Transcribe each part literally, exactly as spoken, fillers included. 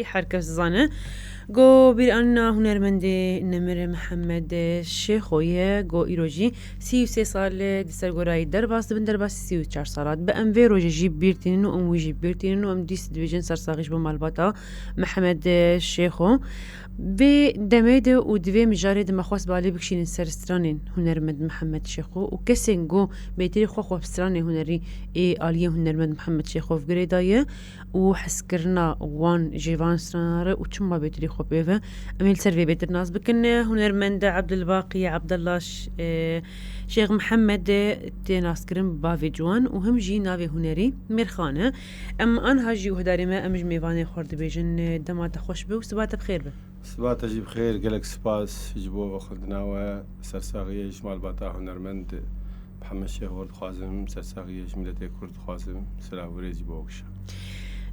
Her kes dizane, go bîranîna hunermendê nemir Mihemed Şêxo ye, go îro jî sî û sê sal di ser gorayî derbas dibin, derbasî sî û çar sal hat. Bi em vê rojê jî bîr tînin û em wî jî bîr tînin û em dîs dibêjin sersaxî ji bo malbata Mihemed Şêxo. Vê demê de û di vê mijarê de me xwest balê bikişînin ser stranên hunermend Mihemed Şêxo û kesên ku bêtirî xwe xwe bi stranê hunerî ê aliyê hunermend Mihemed Şêxo girêdaye û hezkirina wan ji van strana re û çima bêtirî xwe pê ve. Em ê li ser vê bêtir nas bikin. Hunermend Ebdulbaqî Ebdullah Ş-, e, Şêx Mihemed tê naskirin bi bavê ciwan û him jî navê hunerî Mêrxan e. Em anha jî guhdarê me, em ji mêvanê xwe re dibêjin, dema te xweş be û siba te bi xêr be. Siba te jî bi xêr, gelek spas ji bo vexwendina we. Sersaxiyê ji malbata hunermend Mihemed Şêxo dixwazim, sersaxiyê ji miletê Kurd dixwazim. Silav û rêz ji bo we kişa.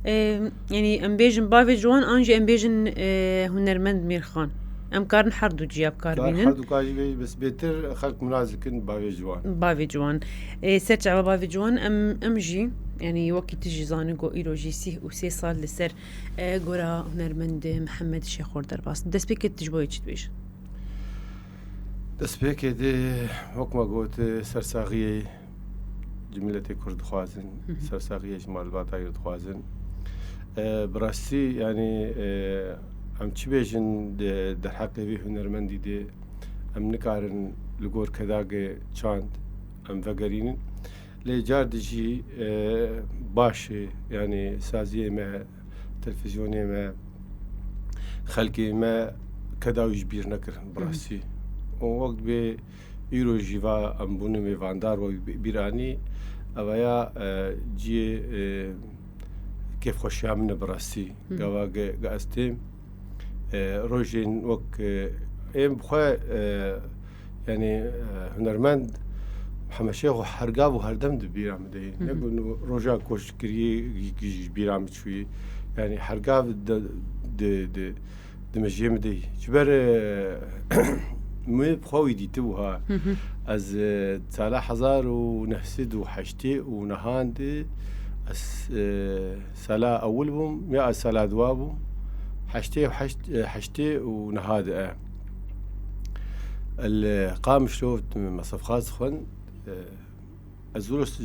Em, yanî em bêjin bavê ciwan an jî em bêjin, e, hunermend Mêrxan. Em karin her du ciya bi kar Kar bînin. Her du ka jî bêjin, bes bêtir xelk miraz dikin bavê ciwan. Bavê ciwan. E, ser çava bavê ciwan em, em jî, yanî wekî tu jî zanî ku îro jî sîh û sê sal li ser, e, gora hunermend Mihemed Şêxo derbas. Destpêkê tu ji bo yê çi dibêjin? Destpêkê de, wek me got, sersaxiyê ji miletê Kurd dixwazin, Hı hı. sersaxiyê ji malbata wî dixwazin. E, bi rastî, yanî, e, em çi bêjin di derheqê vê hunermendî de, em nikarin li gor kedagê çand em vegerînin. Lê car di jî, e, baş e, yanî saziyê me, televîzyonê me, xelkê me keda wî ji bîr nekirin, bi Hı hı. rastî. Û wek dibê îro jî va em bûne mêvandar we bî-, bîranî, ev ya, e, ciyê, e, kêfxweşiya min e bi rastî. Hı hı. Gava ge-, ge ez têm, e, rojên wek, e, êm bi xwe, e, yanî, e, hunermend Mihemed Şêxo her gav û her dem di bîra min de ye. Hı hı. Ne ku roja koçkiriyê ji bîra min çûyî. Yanî her gav di, di, di, di mejiyê min de ye. Ji ber, e, min bi xwe wî dîtibû ha. Hı hı. Ez, e, sala hezar û neh sed û heştê û nehan de ez, e, sala ewil bûm ya ez sala dua bûm. Heştê û heşt, e, heştê û neha de e. Li Qamişlo me sefxaz xwend, e, ez wilo s-,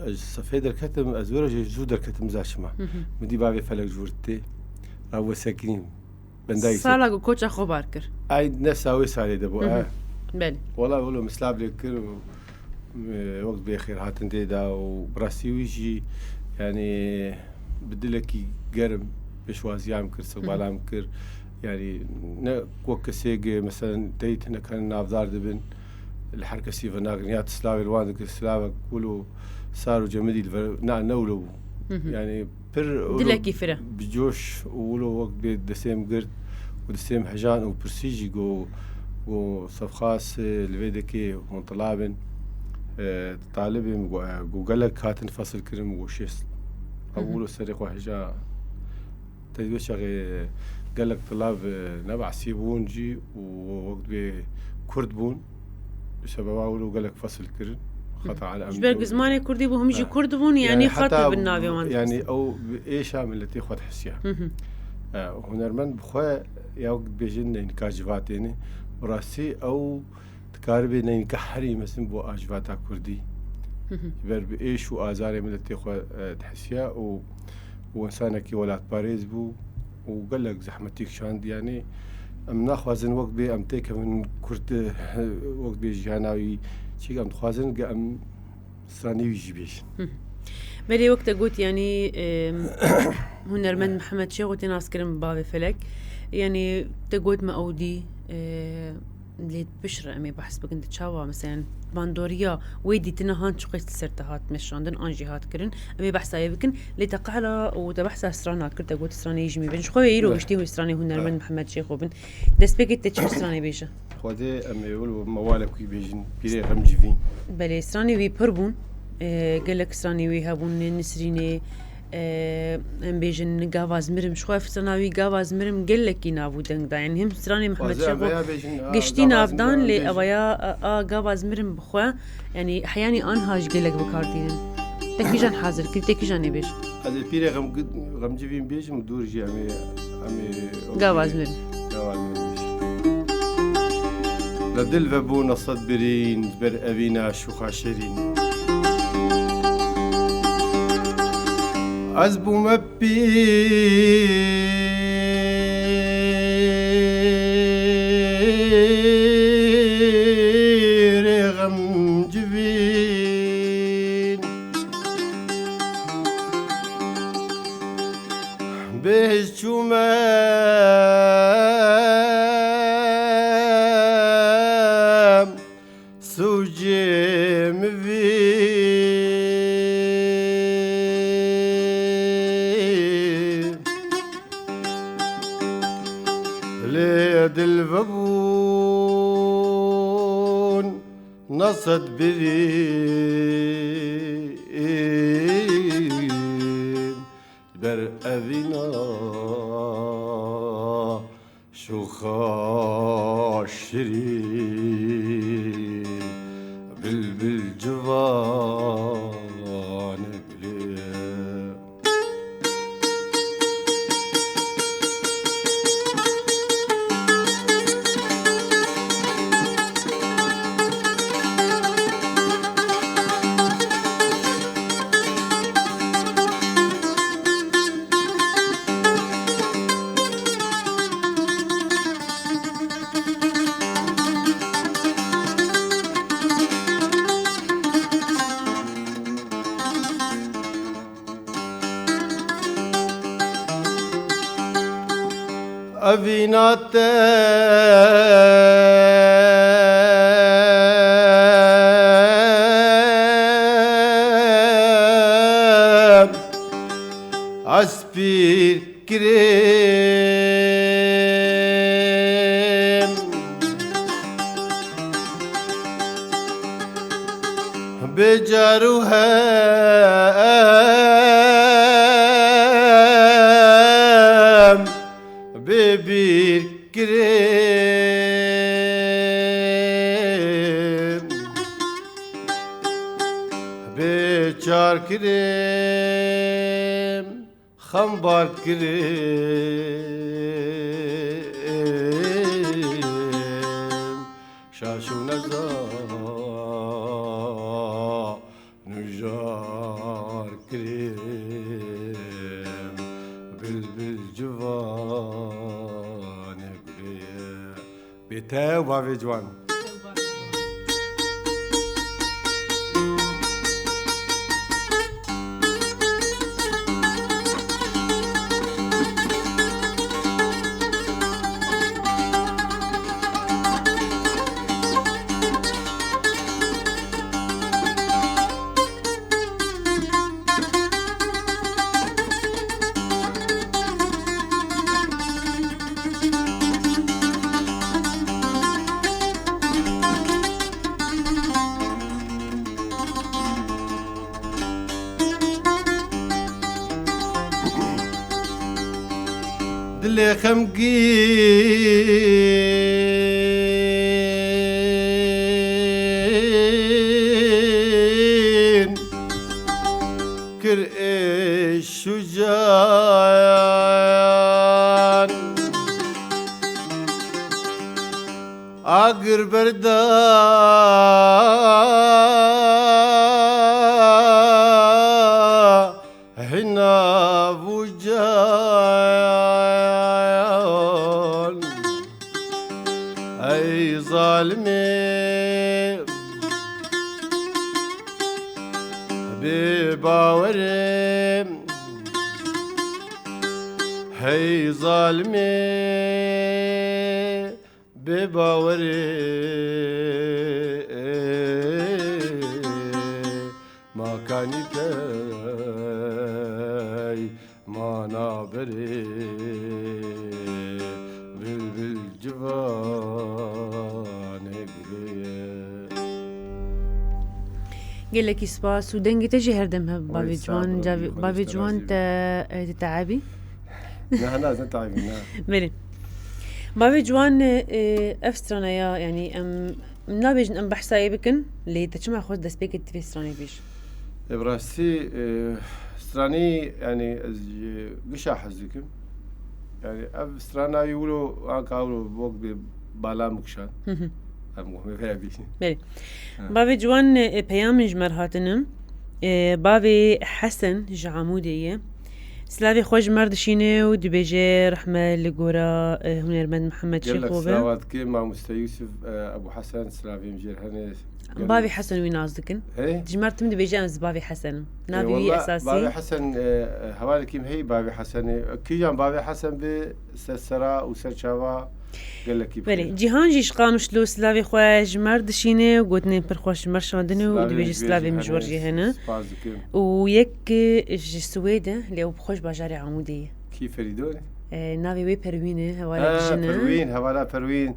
ez sefê derketim, ez wilo jî zû derketim za çima. Hı hı. Min dî bavê felek jûr tê. Ew we sekinîn. Bendayî Sala ku koça xwe bar kir. Ay ne sawê salê de bû, Hı hı. e. Belê. Wala wilo mislav lê kir û, e, wek bê xêr hatin tê da û bi rastî wî jî, yanî bi dilekî germ pêşwaziya min kir, Hı hı. istiqbala min kir. Yanî ne wek kesê ge, meselen, teyî hinekane navdar dibin, li her kesî ve nagirin, ya tu silavê li wan dikir, silavek wilo sar û cemidî li ver, na, ne wilo bû. Hı hı. Yanî pir wilo Dilekî fire. bi coş û wilo wek bê destê min girt û destê min hejan û pirsî jî got, got, Sefxas, e, li vê dekê hûn tila bin, e, talibê min got, e, got, gelek hatin fesil kirin, got, şêst. Hı hı. Ew wilo serê xwe heja. Te wê çaxê gelek tilav, e, nebehsî bûn jî û wek dibê Kurd bûn. Bi sebeba wilo gelek fesil kirin. Hı. Xeta ala Ji em ber ku dewr zimanê Kurdî bû, him jî Ha. Kurd bûn, yanî Yanî xet heta bi navê wan yanî dixistin. ew bi êşa miletê xwe dihisiya. Hı hı. E, hunermend bi xwe ya wek dibêjin neynika civatê ne. Bi rastî ew dikaribe neynika herî mezin bo a civata Kurdî. Hı hı. Ji ber bi êş û azarê miletê xwe, e, dihisiya û, û insanekî welatparêz bû û gelek zehmetî kişand. Yanî em naxwazin wek bê em têkevin Kurd, e, wek bê jiyana wî çîk em dixwazin ge em stranê wî jî bêjin. Hı. Belê wek te got, yanî, em, hunermend Mihemed Şêxo tê naskirin bi bavê Felek. Yanî te got me ew dî, e, lê piştre em ê behs bikin di çawa, meselen, bandoriya wê dîtina han çiqas li ser te hat meşandin an jî hat kirin. Em ê behsa wê bikin. Lê te qehla û te behsa strana kir, te got stranê yî ji min bêjin. Ji xwe wê îro Beh. giştî wê stranê hunermend Beh. Mihemed Şêxo bin. Destpêkê te çi stranê bêje? Xwedê em ê wilo mewalek wî bêjin, pîrê xemcivîn. Belê, stranê wî pir bûn. E, gelek stranê wî hebûn, Nisrînê, e, em bêjin Gava Zmirim. Ji xwe ev strana wî Gava Zmirim gelekî nav û deng da. Yanî him stranê Mihemed Xwazê em Şêxo veya bêjin, a, giştî Gava nav dan, Zmirim lê bêjin. ev ya, a, a Gava Zmirim bi xwe, yanî heyanî anha ji gelek bi kar tînin. Te kîjan hazir kir, te kîjan ê bêj? Ez ê pîrê xem-, xemcivîn bêjim û dûr jî em ê, Em ê Gavaz mirin. Gavaz mirin. Li dil ve bû nesed birîn, ber evîna şûxa şirîn. Ez bûme pîrê xemcivîn. Bêhişt çûme sûcê min vî. Lê dil vebûn nesed birîn. Ber evîna şûxa şirîn, bilbil ciwanê gulê. Evîna te ez pîr kirêm. Bê car û hem bê bîr kirêm, bê çar kirêm, xembar kirêm, şaş û neza nujar kirêm, bilbil ciwanê gulê. Bê te û bavê ciwan. Dilê xemgîn kir ê şucan. Agir berda hina vucan. Ey zalimê bê bawerê. Hey zalimê bê bawerê, ma kanî peymana berê, bilbil ciwanê gulê. Gelekî spas û dengê te jî her dem hebe. Bavê Ciwan, bavê Ciwan te, e, te teabî? Ne, ne, ez ne teabî, ne. Belê. Bavê Ciwan, e, ev strana ya, yanî em nabêjin em behsa yê bikin, lê te çima xwest destpêkê tu vê stranê bêj? E, bi rastî, e, stranî, yanî ez ji gişa hez dikim. Yani ev strana wî wilo anka wilo bok bi bala mukşan. Em muhme ve bi. Belê. Bavê ciwan, e, peyamin ji me re hatine. E, bavê Hesen ji Amûdê ye. Silavê xwe ji me re dişîne û dibêje rehme li gora, e, hunermend Mihemed Şêxo be. Gelek silavat ki mamoste Yusuf, e, Ebu Hesen silavê min jê re hene. Bavê Hesen wî nas dikin. Hey? Ji me re tim dibêje em ji bavê Hesen im. Navê wî esasî. Bavê Hesen, e, e, hevalekî min hey bavê Hesen e. Kîjan bavê Hesen bi ser sera û ser çava gelekî bi xêr. Belê, Cîhan jî ji Qamişlo silavê xwe ji me re dişîne û gotinên pir xweş ji me re şandine û dibêje silavê min ji we re jî hene. Spas dikim. Û yek, e, ji Swêd e, lê ew bi xwe ji bajarê Amûdê ye. Kî Ferîdo ne? E, navê wê Perwîn e, hevalek jin e. Perwîn, hevala Perwîn.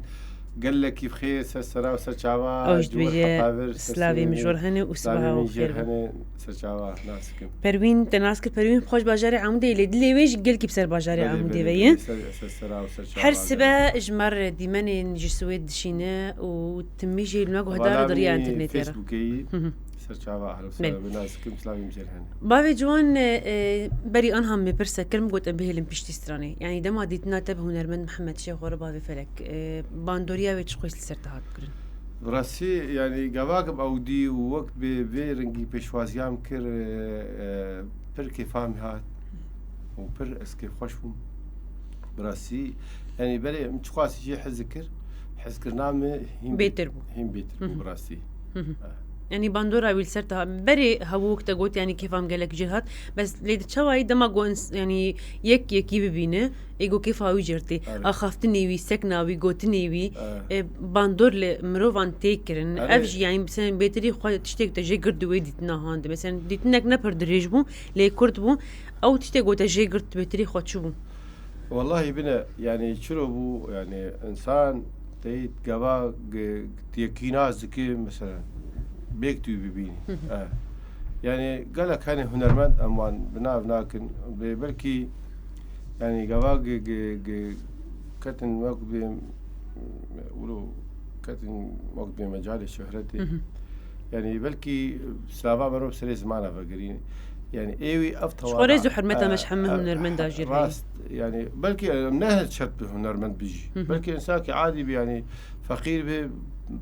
Gelekî bi xêr, ser sera û ser çava. Ew jî dibêje silavê min ji we re hene û sibaha we bi xêr be. Hene, ser çava, nas dikim. Perwîn, te nas kir, Perwîn bi xwe ji bajarê Amûdê ye, lê dilê wê jî gelkî bi ser bajarê Amûdê ve ye. Ser, ser sera û ser çava. Her sibe ji me re dîmenên ji Swêd dişîne û timî jî li me guhdar û di riya înternetê re. Facebookê yî, ser çava, ehlo sera, nas dikim, silavê min jê re hene. Bavê ciwan, e, e, berî anha min pirsek kir, min got em bihêlin piştî stranê. Yanî dema dîtina te bi hunermend Mihemed Şêxo re bavê Felek, e, bandoriya wê çi xwest li ser te hat kirin? Bi rastî, yanî gava ke ew dî û wek bi vê rengî pêşwaziya min kir, e, e, pir kêfa min hat û pir ez kêfxweş bûm. Bi rastî, yanî berê min çiqas jê hez dikir, hezkirina min hîn bê-, bêtir bû. Hîn bêtir bû, bi rastî. Yanî bandora wî li ser te ha-, berê hewok te got, yanî kêfa min gelek jê hat. Bes lê di çawayî dema ku ins-, yanî yek yekî bibîne, ê ku kêfa wî jê re tê. Evet. Axaftinê wî, sekna wî, gotinê wî, Evet. e, bandor li mirovan tê kirin. Evet. Ev jî yanî mesela bêtirî xwe tiştek te jê girt di wê dîtina han de. Mesela dîtinek ne pir dirêj bû, lê kurt bû. Ew tiştek ku te jê girt bêtirî xwe çi bû? Wellahî bine, yanî çiro bû, yanî insan teyît gava g-, yekî nas dike, mesela, bêk tu bibînî. Hı hı. Eh. Yanî gelek hene hunermend em wan bi nav nakin. Bê-, belkî, yanî gava g-, g-, g-, ketin wek bê, wilo ketin wek bê mecalê şohretê. Hı hı. Yanî belkî silava me ro serê zimana vegirî. Yanî ê wî ev Ji xwe rêz û hurmeta me ji heme hunermenda jî re heye. Rast, yanî belkî em ne her çet bi hunermend bijî. Hı hı. Belkî insakî adî bi, yanî feqîr bi,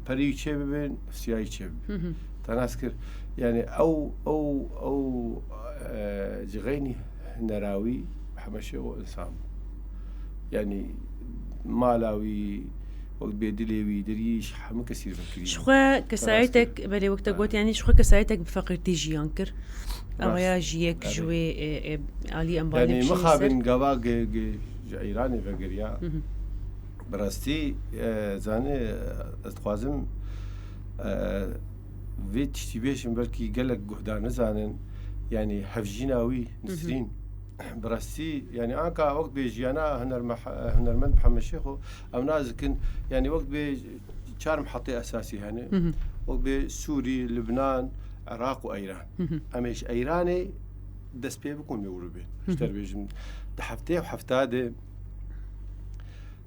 perî çê bibe, siyayî çê bibe. Hı hı. Te nas kir. Yanî ew, ew, ew, e, cixeynî hunerawî heme şey o insan bû. Yanî mala wî, wek bê dilê wî, dirîş, hemû kesî vekirî. Ji xwe kesayetek, belê wek te got, yanî ji xwe kesayetek bi feqîrtî jiyan kir. Rast. Awaya jî yek ji wê, e, e, alî em balê bişîne ser. Yanî mixabin gava ge-, ge-, ji Îranê vegiriya. Hı hı. Bi rastî, e, zanî, ez dixwazim, e, vê tiştî bêjim, belkî gelek guhdar nizanin. Yanî hevjîna wî, Hı hı. Nisrîn, bi rastî, yanî anka wek bê jiyana hunerme-, hunermend Mihemed Şêxo, em nas dikin, yanî wek bê çar mihetê esasî hene. Hı hı. Wek bê Sûrî, Libnan, Iraq û Eyran. Hı hı. Em ê ji Eyranê dest pê bikin wê wilo bên. Hı hı. Ji te re bêjim, di heftê û hefta de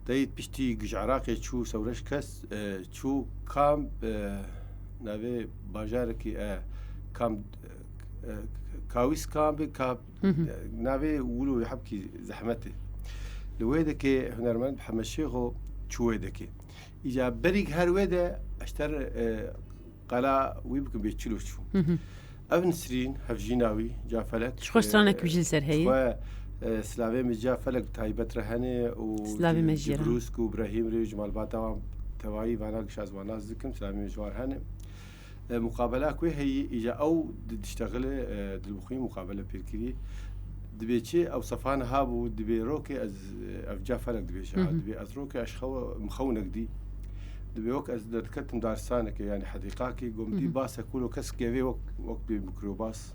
Teyît piştî ji Iraqê çû sewreş kes, e, çû kam, e, navê bajarekî, e, kam, e, Kawîs kam bi, ka, Hı hı. e, navê wilo wê hebkî zehmet e. Li wê dekê hunermend Mihemed Şêxo çû wê dekê. Îca berî her wê de eşter, e, qala wî bikim bê çilo çû. Hı hı. Ev Nisrîn, hevjîna wî, Cafelek, Ji xwe stranek wî jî li ser heye. Ji xwe, e, silavê min Cafelek bi taybet re hene û Silavê me jî re. Cibrûsk û Brahîm re, ji malbata wan tevayî vana giş ez wan nas dikim, silavê min ji wan hene. E, muqabela ku heyî, îca ew di, diştexile, e, dilbixwî muqabele pêr kirî. Dibê çi, ew sefa niha bû, dibê rokê ez, ev Cafelek dibêje, Hı hı. dibê ez rokê ez xew-, min xewnek dî. Dibê wek ez derdiketim daristanekê, yanî hedîqakê, got min dî Hı hı. basek wilo kesk gevê wek, wek bê mikrobas.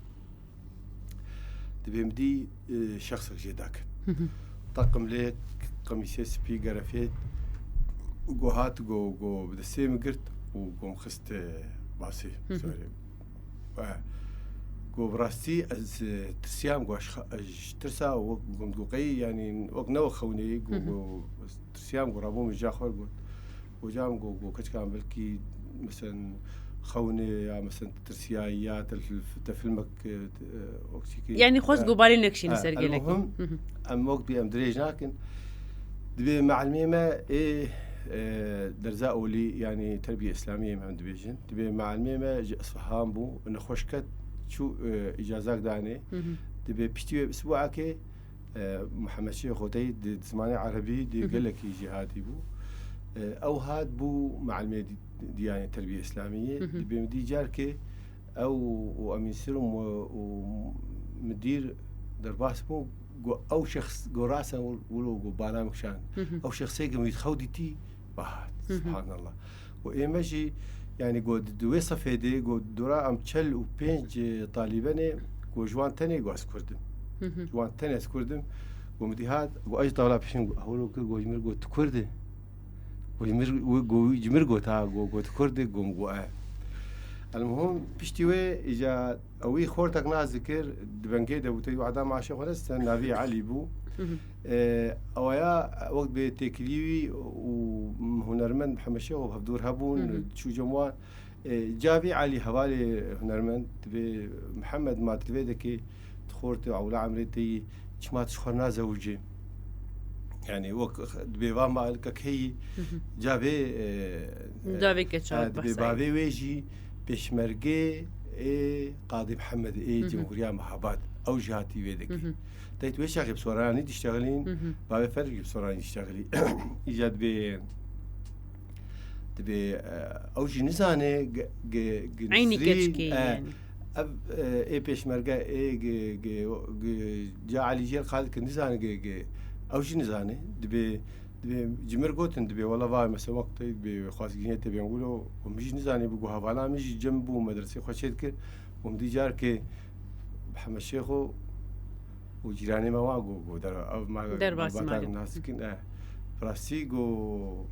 Dibê min dî, e, şexsek jê daket. Hı hı. Teqim lê, qemîsê spî gerefêt, go hat, go, go bi destê min girt û go min xist, e, basê, Hı hı. sorê. E, go bi rastî ez, e, tirsiyam, go ez xa-, ez ji tirsa, wek, go min go qey, yanî wek ne wek xewneyê, go, Hı hı. go tirsiyam, go rabûm ji ca xwe got. Hocam, go, go keçika belkî, mesen, xewnê ya, mesen, tirsiyayî ya, te, te filmek, e, te, e, wek çîkî. Yanî xwest E, go balê nekişîne e, ser gelekî. Elmuhim, Hı hı. em wek bî em dirêj nakin. Dibê mealimê me ê, e, derza olî, yanî terbiye îslamiyê em dibêjin. Dibê mealimê me ji Isfahan bû, nexweş ket, çû, e, îcazak danê. Hı hı. Dibê piştî wê bi isbuakê, e, Mihemed Şêx Xoteyî di, di zimanê erebî di Hı hı. gelekî jî hatî bû. E, ew hat bû mealimê di, di, yanî terbiye îslamiyê. Hı hı. Dibê min dî carkê ew û Emîn Sirum û, û midîr derbas bû. Got, ew şexs, got, rasen wilo, got, bana min kişand. Hı hı. Ew şexsê ke min wî xew dîtî, bahat. Hı hı. Subhanallah. Got, ê me jî, yanî, got, di wê sefê de, got, dora em çel û pênc, e, talîbenê, got, ji wan tenê, got, ez Kurd im. Hı hı. Ji wan tenê ez Kurd im. Got, min dî hat, got, ez ji tawla pêşîn, got, hewlo kir, got, ji min re got, tu Kurd î? Got, ji min re, got, ji min re got, ha, got, got, tu Kurd î? Got, got, e. Elmuhim, piştî wê, îca Ew wî xortek nas dikir, di bengê de bû, te wada maşê xwe nestin, navî Elî bû. Hı hı. E, ew ya wek bi têkilî wî û hunermend Mihemed Şêx û hevdûr hebûn, Hı hı. çû cem wan. E, cavî Elî hevalê hunermend dibê Mihemed ma tu vê dekê tu xortê ewla emrê te yî çima tu ji xwe nazewicê? Yani wek dibê va malkek heyî, Hı hı. cavê, e, Cavê e, keçat e, dibê behsayê. Bavê wê jî pêşmergê ê Qadî Mihemed ê Hı hı. Cumhuriya Mehabad. Ew jî hatî vê dekê. Hı hı. Teyt wê çaxê bi Soranî diştexilîn, Hı hı. bavê Ferg jî bi Soranî diştexilî. Îca dibê, dibê, e, ew jî nizane ge-, ge-, ge-, Eynî Nisrîn, keçikê e, yani. Ev, e, ê pêşmerge, ê ge-, ge-, ge-, ca Elî jêr qal ke nizane ge-, ge-, ew jî nizane. Dibê, dibê ji min re gotin, dibê wela vay mesela wextê dibê xwazgînê tê bên wilo, û min jî nizanî bû, got, hevala min jî cem bû, medresê xwe çê dikir. Û min dî carkê Mihemed Şêxo û cîranê me wan got, got, der-, ev ma Derbasî malê. Nas dikin, e. Bi rastî got,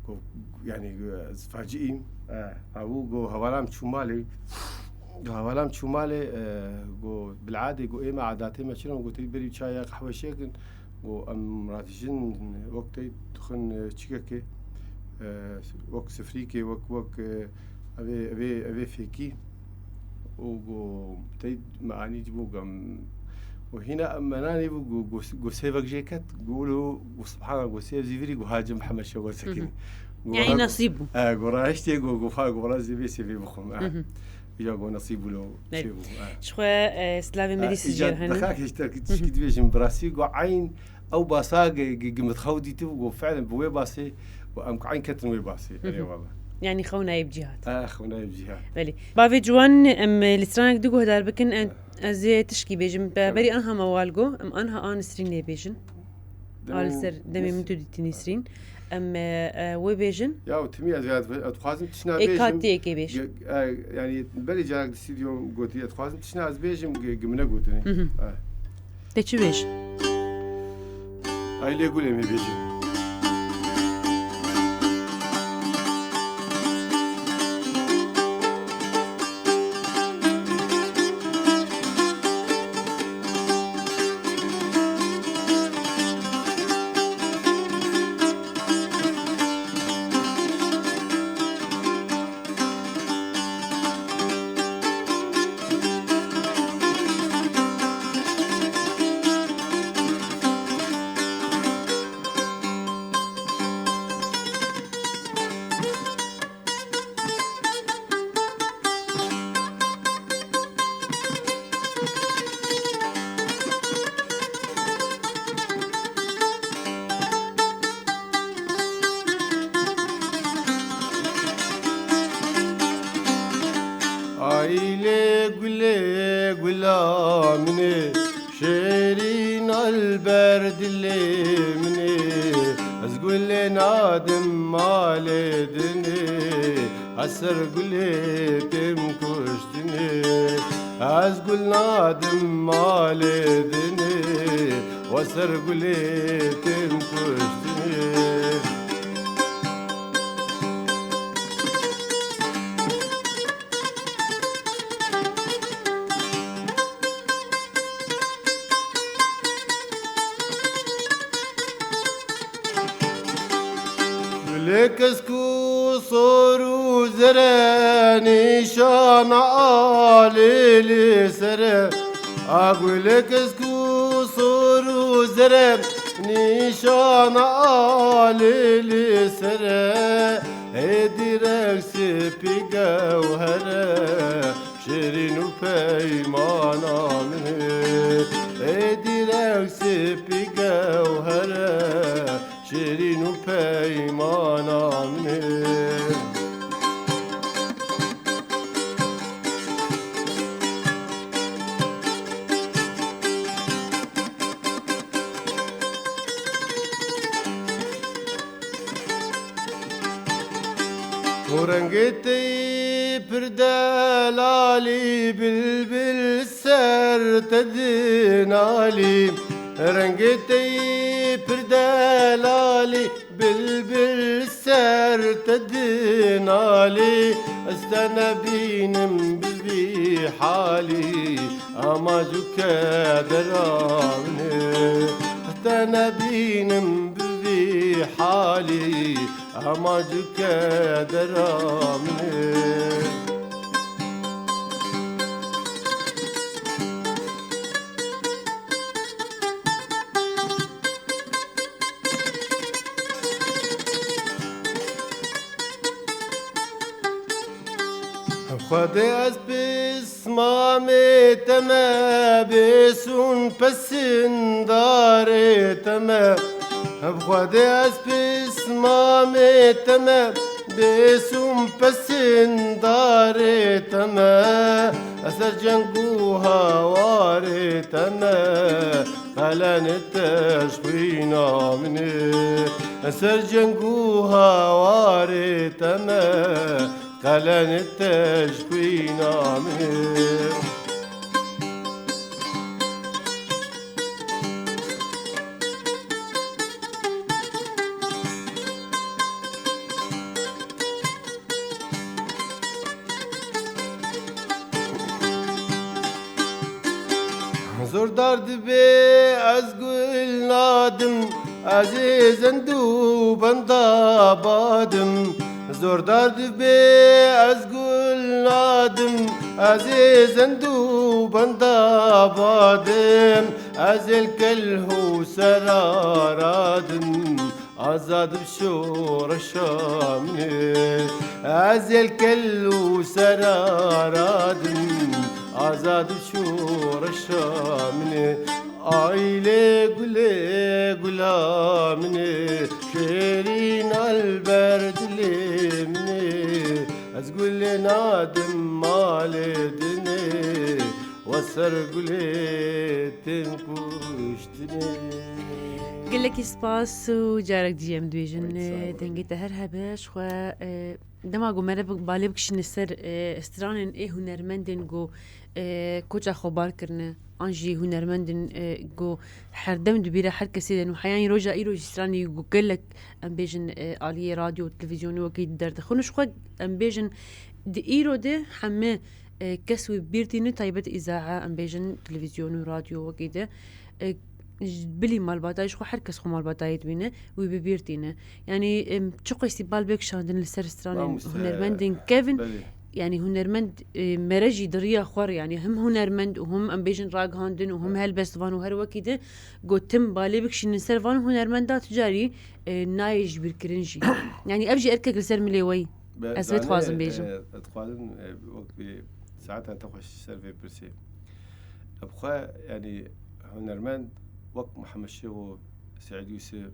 got, yani, ez faciîm. E, ew got, hevala min çû malê. Hevala min çû malê, e, got, bil'adê, got, ê me adatê me çi ne? Got, tey berî çaya qehwe çêkin. Got, em radijin wek tey dixwin, e, çikekê, e, wek sifrîkê, wek, wek, e, evê, evê, evê fêkî. Û got, tey me anî ji bo gam. Û hîna em menanê bû, got, got, got sêvek jê ket, got, wilo, got, subhana, got, sêv zîvirî, got, hacim Mihemed Şewaz Hı hı. Sekinî. Got, Yani ha, nasîb bû. E, got, rahiştê, got, got, fa, got, ra zêvê sêvê bixwim. E. Hı hı. Ya, got, nasîb bûlo, Belê. Çê bû, e. Ji xwe, e, silavê me E, dî îca sicêr hene. Dixak hêşter ki Hı hı. tişkî dibêjim, bi rastî, got, eyn ew basa ge-, ge-, ge min xew dîtibû, got, fi'len bi wê basê, got, em eyn ketin wê basê. Hı hı. Erê wala. Yani xewnayê bi cî hat. E, xewnayê bi cî hat. Belê. Bavê ciwan, em, e, li stranek du guhdar bikin, em, E. ez ê tişkî bêjim. Be-, Tabii. Berî anha me wal got, em anha a Nisrînê bêjin. A li ser demê min tu dîtî Nisrîn. Em, e, e, wê bêjin. Ya, û timî ez, ez, ez dixwazim tişna Ê bêjim. Katiyekê bêj. Ge-, e, yani, berî carak di stûdyo gotî, ez dixwazim tişna ez bêjim, ge-, ge min negotinê. Hı hı. E. Te çi bêj? Ay lê gulê me bêjim. Aylê gulê gula min ê, şêrîn al ber dilê min ê. Ez gulê nadim malê din ê, ez ser gulê têm kuştin ê. Ez gul nadim malê din ê, we ser gulê têm kuştin ê. Gulê kesk û sor û zere, nîşana alê li ser e. A gulê kesk û sor û zere, Nîşana alî li ser e, ê dîrek spî gewher e, şêrîn û peymana min e. Ê dîrek spî gewher e, şêrîn û peymana min e. Û rengê te yî pir delalî, bilbil ser te dinalî. Rengê te yî pir delalî, bilbil ser te dinalî. Ez te nebînim bi vî halî, ama cû kedera min e. Ez te nebînim bi vî halî, ama cû kedera min e. Xwedê ez pismamê te me, bêsûn pesindarê te me. Xwedê ez pismamê te me, bêsûn pesindarê te me. Ez ser ceng û hawarê te me, qelenê te ji xwîna min e. Ez ser ceng û hawarê te me, qelenê te ji xwîna min e. Zordar dibe ez gul nadim, ez ê zend û benda badim. Zordar dibe ez gul nadim, ez ê zend û benda badim. Ez ê li kel hûsera radim, azad bi şoreşa min e. Ez ê li kel hûsera radim, azad bi şoreşa min e. Ay lê gulê gula min ê, şêrîn al ber dilê min ê. Ez gulê nadim malê dinê, we ser gulê tên kuştinê. Gelekî spas û carek dî em dibêjin, Wait, sağ ol. Dengê te her hebe, ji xwe, e, dema ku mere bi-, balê bikişîne ser, e, stranên ê hunermendên ku, e, koça xwe bar kirine, an jî hunermendên, e, ku herdem di bîra her kesê de ne û heya roja îro jî stranê ku gelek, em bêjin, e, aliyê radyo û televîzyonê wekî derdixin û ji xwe em bêjin di îro de hemî, e, kes wî bîr tîne, taybet îzae, em bêjin televîzyon û radyo wekî de, e, ji bilî malbatayê ji xwe her kes xwe malbatayê dibîne, wî bi bîr tîne. Yanî, em, çi qeystî bal bê kişandin li ser stranên Mamoste, hunermendên kevin, belê. Yanî hunermend, e, mere jî di riya xwe re, yanî him hunermend û him em bêjin ragihandin û him helbestvan û her wekî de gotim balê bikişînin ser van hunermenda tu carî, e, nayê ji bîr kirin jî. Yanî ev jî erkek li ser milê we yî. Be-, Ez vê dixwazim bêjim. E, ez dixwazim, e, wek bi saeta te xweş ser vê pirsê. Bi xwe, yanî, hunermend wek Mihemed Şêxo, Seîd Yûsif,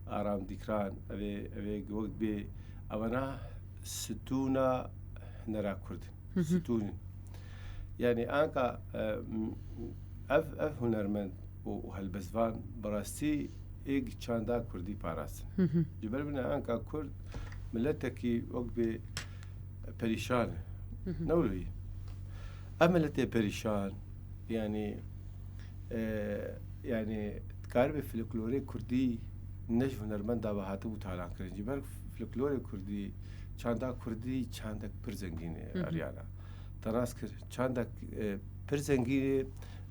Aram Dîkran, ev ê, ev ê wek bê, evana stûna hunera Kurd in. Hı hı. Stûn in. Yanî, anka, e, m-, ev, ev hunermend û, û helbestvan bi rastî êk çanda Kurdî parastin. Hı hı. Ji ber bine anka Kurd miletekî wek bê perîşan e. Hı hı. Ne wilo ye? Ev miletê perîşan, yanî, e, yanî, dikaribe folklorê Kurdî ne ji hunermenda ve hatibû talankirin. Ji ber folklorê Kurdî, çanda Kurdî çandek pir zengîn e, Hı hı. Eryana. Te rast kir, çandek, e, pir zengîn e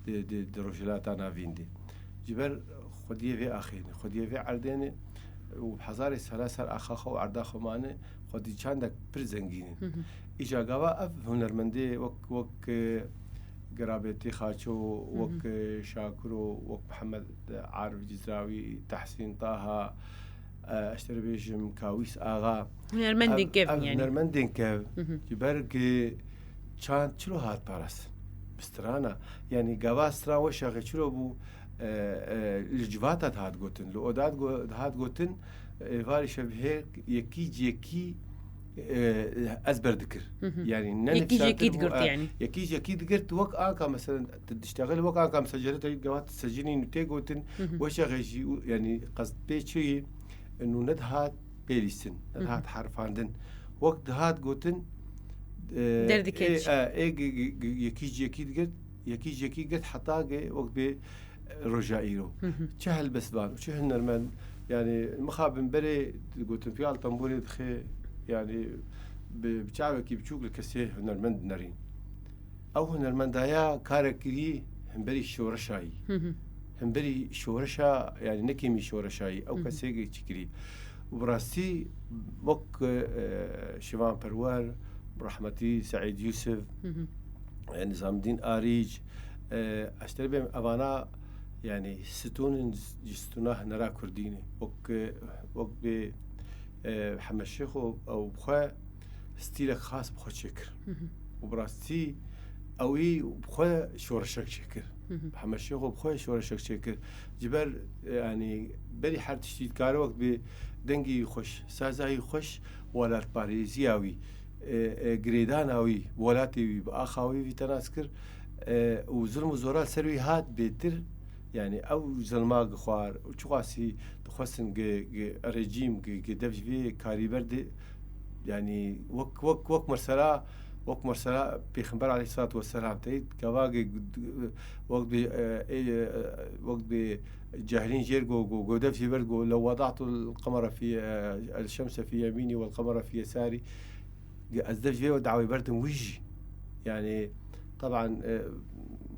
di, di, di Rojhilata Navîn de. Ji ber xwediyê vê axê ne, xwediyê vê erdê ne û hezarê sala ser axa xwe û erda xwe mane, xwedî çandek pir zengîn in. Hı hı. Îja gava ev hunermendê wek, wek, e, Gerabetî Xaço, Hı hı. wek, e, Şakiro, wek Mihemed Arif Cizrawî, Tehsîn Taha, e, ez ji te re bêjim Kawîs Axa. Hunermendên Ev, kev ev yanî. hunermendên kev. Hı hı. Ji ber ki çand çilo hat parastin. Bi strana. Yanî gava stran weşaxê çilo bû, e, e, li civata dihat gotin. Li oda digo-, dihat gotin, êvarî şevhêk yekî ji yekî, e, ezber dikir. Hı hı. Yanî ne Yekî ji nifşantir yekî bû, digirt e, yanî. yekî ji yekî digirt. Wek anka mesela, tu diştexil wek anka mesela cereta gava tu secinî nû tê gotin, Hı hı. weşaxê jî û, yanî qest pê çi yî, nû nedihat pêlîstin, Hı hı. nedihat herfandin. Wek dihat gotin, e, Derdikeç. ê, e, ê, g-, g-, g-, yekî ji yekî digirt, yekî ji yekî girt heta ge wek bê roja îro. Hı hı. Çi helbestvan û çi hunermend, yanî mixabin berê gotin fiyal tembûrê dixê, yanî bi, bi çavekî biçûk li kesê hunermend dinerîn. Ew hunermendaya karek kirî hemberî şoreşayî. Hı hı. Hemberî şoreşa, yanî ne kêmî şoreşayî. Ew Hı hı. kesê çi kirî. Û bi rastî wek, e, Şivan Perwer, rehmetî Seîd Yûsif, Hı hı. e, Nizamdîn Arîc, e, ez te bêm evana, yanî stûnin ji stûna hunera kurdî ne. Wek, e, wek bê, e, Hemed Şêxo ew bi xwe stîlek xas bi xwe çêkir. Hı hı. Û bi rastî ewî bi xwe şoreşek çêkir. Hı hı. Hemed Şêxo bi xwe şoreşek çêkir. Ji ber, e, yanî berî her tiştî dikare wek bê dengê wî xweş, saza wî xweş, welatparêziya wî, e, e, girêdana wî, welatê wî, bi axa wî vî te nas kir, e, û zilm û zora ser wî hat bêtir, yanî ew zilma gi xwar û çiqasî dixwestin gi, gi rejîm, gi, gi dev ji vê karî berde, yanî wek, wek, wek mesela, wek mesela Pêxember aleyhisselatu vesselam teyî gava gi, wek bi, e, e, wek bi cahilîn jêr go, go, go dev jê ber go, "Lew wada'tul qemere fî, e, el şemse fî yemînî wel qemere fî yesarî." Ez dev ji vê dawê berdim wî jî. Yanî, teban, e,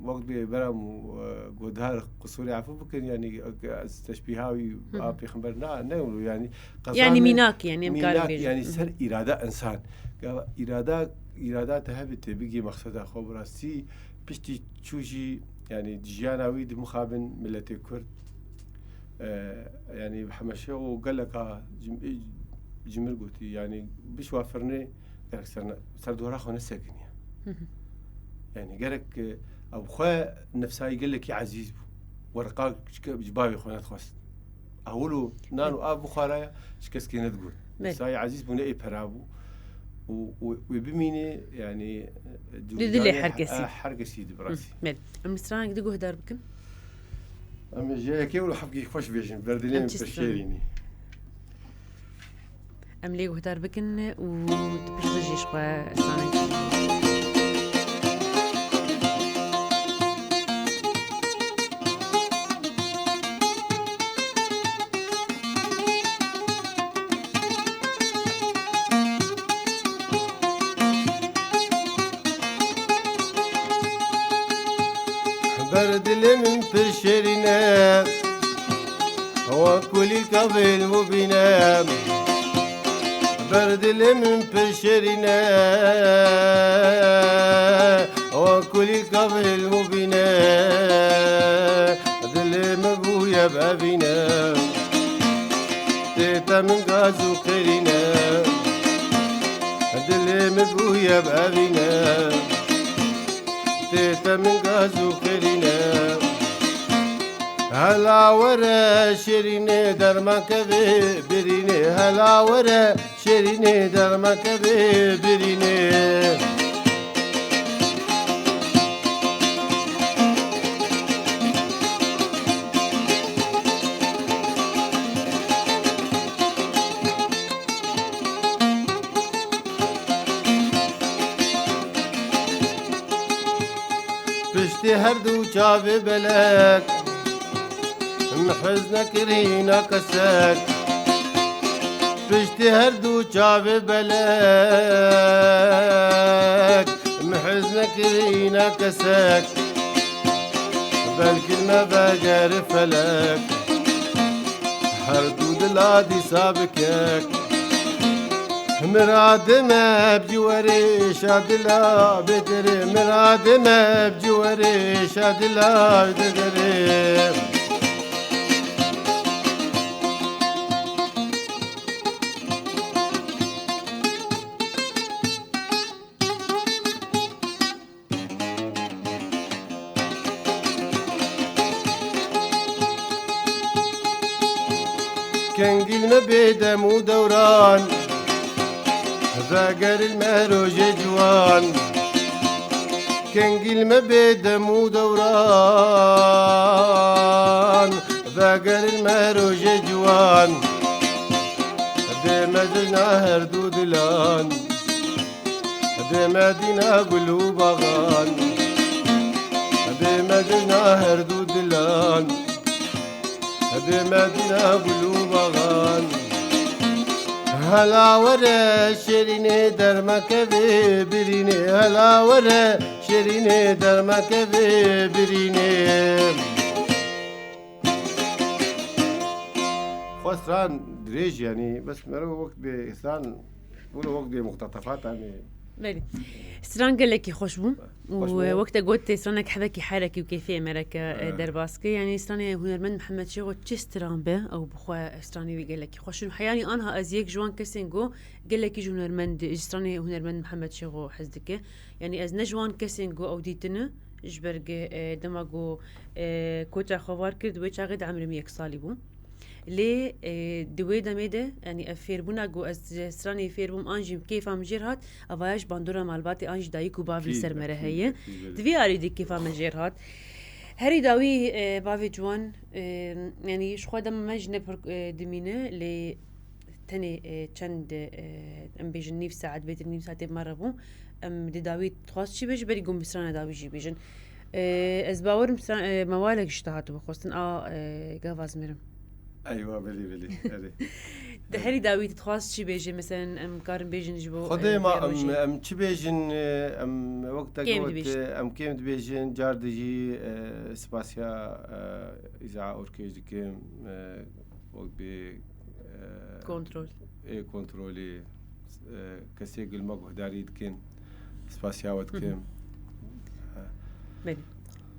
wek bê beram, e, guhdar qusûrê efû bikin, yanî, ez teşbîha wî Hı hı. a pêxember na, ne wilo, yanî, Yanî qezanê mînak, yanî, em karin mînak, bêjin. yanî, Hı hı. ser îrada insan. Gava îrada, îrada te hebe tê bigî mexseda xwe bi rastî, piştî çû jî, yanî, di jiyana wî di mixabin miletê Kurd, e, yanî, Hemed Şêxo geleka cim-, cimir gotî, yanî, bişwa firnê, gerek ser, ser dora xwe nesekiniye. Hı hı. Yanî, gerek, e, ew xwe nefsayî gelekî ezîz bû. Werqa ji bavê xwe nedixwest. Ewil û nan û av bixwaraya, ji kesekê nedigot. Belê. Nefsayî ezîz bû, ne ê pera bû. Û, û wê bimîne, yanî, e, Li dilê dûrîdanê her kesî. e, her kesî di Hı, birasî. belê. Em stranek di guhdar bikin. Em ji yekê û hevkî xweş bêjin, berdilê Em min çi pir stran? şêrînî. Em lê guhdar bikin û di pişt re jî ji xwe stranek. Ber dilê min pir şêrîn e, wek kulîlka vêl û bîn e. Ber dilê min pir şêrîn e, wek kulîlka vêl û bîn e. Dilê min bûye bi evîn e. Tê te min gaz û qêrîn e. Dilê min bûye bi evîn e. Tê te min gaz û qêrîn e. Hela were şêrînê derman kevê birînê. Hela were şêrînê derman kevê birînê. Piştî her du çavê belek, min hez nekirîna kesek. Piştî her du çavê belek, min hez nekirîna kesek. Belkî me vegere felek, her du dila dîsa bikek. Miradê me bi ciwarê şadila bêtirê, miradê me bi ciwarê şadila bêtirê. Kengîl me bê dem û dewran, vegeril me rojê ciwan. Kengîl me bê dem û dewran, vegeril me rojê ciwan. Bê me cejna her du dilan. Bê me dîna gul û baxan, bê me dîna her du dilan, bê me dîna gul û baxan. Hela were şêrînê dermeke vê birînê, hela were şêrînê dermeke vê birînê. Xwe stran dirêj, yanî, bes mere wek bê stran, wilo wek bê muqtetefat, yanî. Belê. Stran gelekî xweş bû. Xweş bû. Û, e, wek te got, tê stranek hebekî herekî û kêfê me re ke, e, Evet. derbas kir. Yanî stranê hunermend Mihemed Şêxo çi stran be, ew bi xwe stranê wî gelekî xweş in. Heyanî anha ez yek ji wan kesên go gelekî ji hunermend, ji stranê hunermend Mihemed Şêxo hez dike. Yanî ez ne ji wan kesên go ew dîtine, ji ber ge, e, dema go, e, koça xwe var kir, di wê çaxê de emrê min yek salî bû. Lê, e, di wê demê de, yanî ev fêrbûna ku ez ji stranê fêr bûm, an jî kêfa min jêr hat, evaya ji bandora malbatê an jî dayik û bav li ser me re heye. Di vî alî de kêfa min jêr hat. Herî dawî, e, bavê ciwan, e, yanî ji xwe dema me jî ne pir, e, dimîne, lê tenê, e, çend, e, em bêjin nîv saet, bêtir nîv saetê bi me re bû. Em di dawî dixwast çi bêjin, berî ku em bi strana dawî jî bêjin. E, ez bawerim stran-, e, mewalek ji te hatibû xwestin, a, e, gava ez mirim. Eywa, belê, belê, erê. Di herî dawî tu dixwast çi bêjî? Meselen, em karin bêjin ji bo, Xwedê e, ma em, rojê. Em çi bêjin, e, em wek te Kêm got, dibêjin. E, em kêm dibêjin, car dijî, e, spasiya, e, îza orkêj dikim, e, wek bê, e, Kontrol. Ê kontrolê, e, kesê gilma guhdarî dikin. Spasiya we Hı hı. dikim. Belê.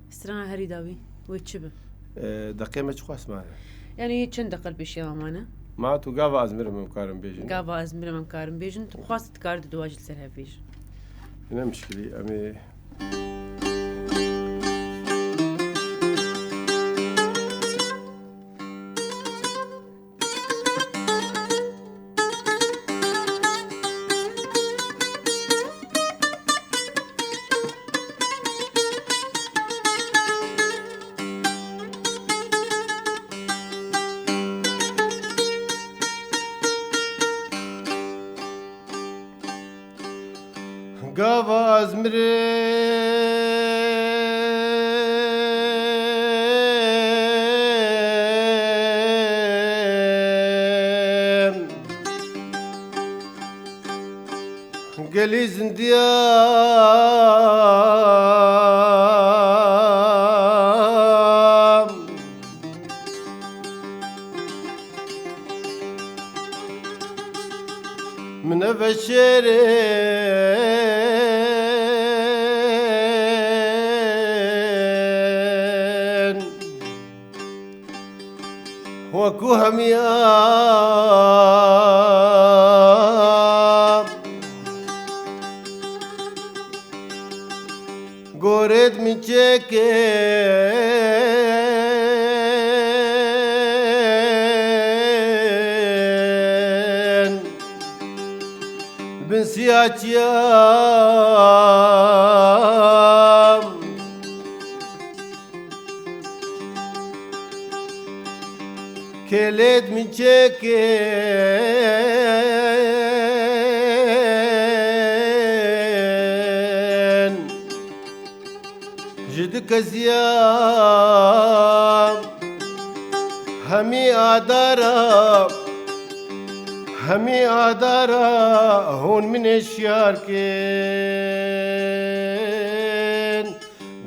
Strana herî dawî wê çi be? E, deqê me çiqas mane? Yanî çend deqe li pêşiya we mane? Ma tu gava ez mirim em karin bêjin. Gava ez mirim em karin bêjin. Tu xwest dikar di duwa jî li ser hev bêjin. Ne mişkilî. Em ê Gava ez mirim, gelî zindiya. Min eve şêrên weku hemiya. Gorêt min çêkên bin siyaçiya. Kêlêt min çêkên ji du keziya. Hemî adara, hemî adara hûn min ê şiyar kên.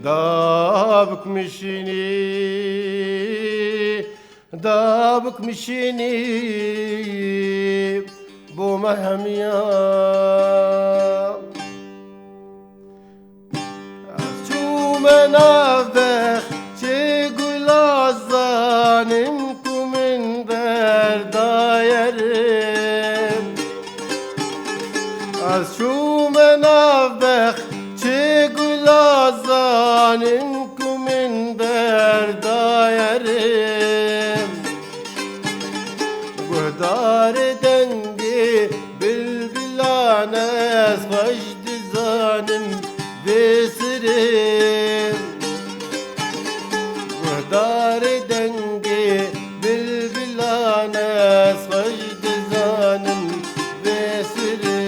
Dabik min şînî, dabik min şînî. Bo me hemiya. Ez çûme nav bexçê gula, zanim ku min berdaye rê. Ez çûme nav bexçê gula, zanim ku min berdaye rê. Guhdarê dengê bilbilan, ez xweş dizanim vê sirê. Guhdarê dengê bilbilan, ez xweş dizanim vê sirê.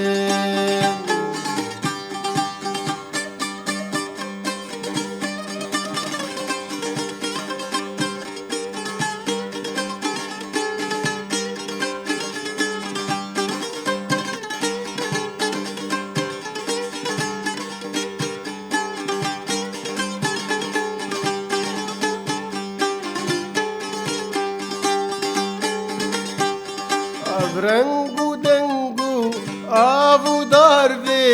Ev reng û deng û av û dar vê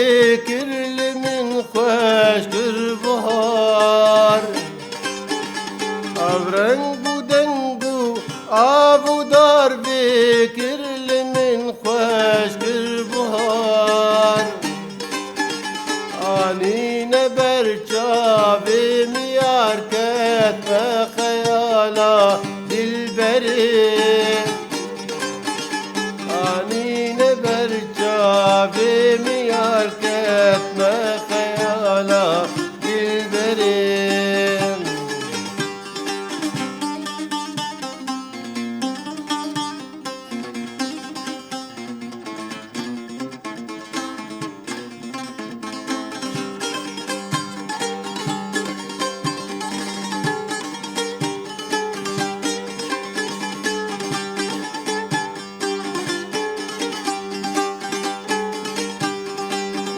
kir li min xweş kir bihar. Ev reng û deng û av û dar vê kir li min xweş kir bihar. Anîne ber çavê min, yar ketme xeyala dilberê. Anîne ber çavê min, yar ketme xeyala dilberê.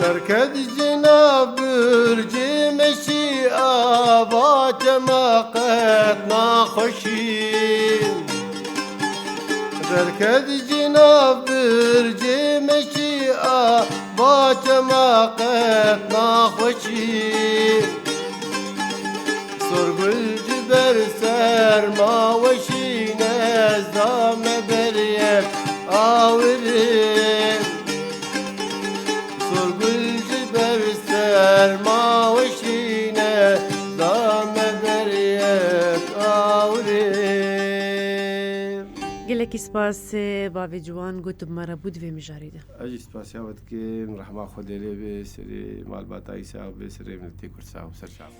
Derket ji nav bircê meşî, ava çema qet naxweşî. Derket ji nav bircê meşî, ava çema qet naxweşî. Sorgul ji ber serma weşîne, ez da me ber yek awirê. Sorgul ji ber serma weşîne, da me ber yek awirê. Gelekî spas, bavê ciwan, ku tu bi me re bû di vê mijarê de. Ez jî spasiya we dikim, rehma Xwedê lê be, serê malbata wî sax be, serê miletê Kurd sax be, ser çav.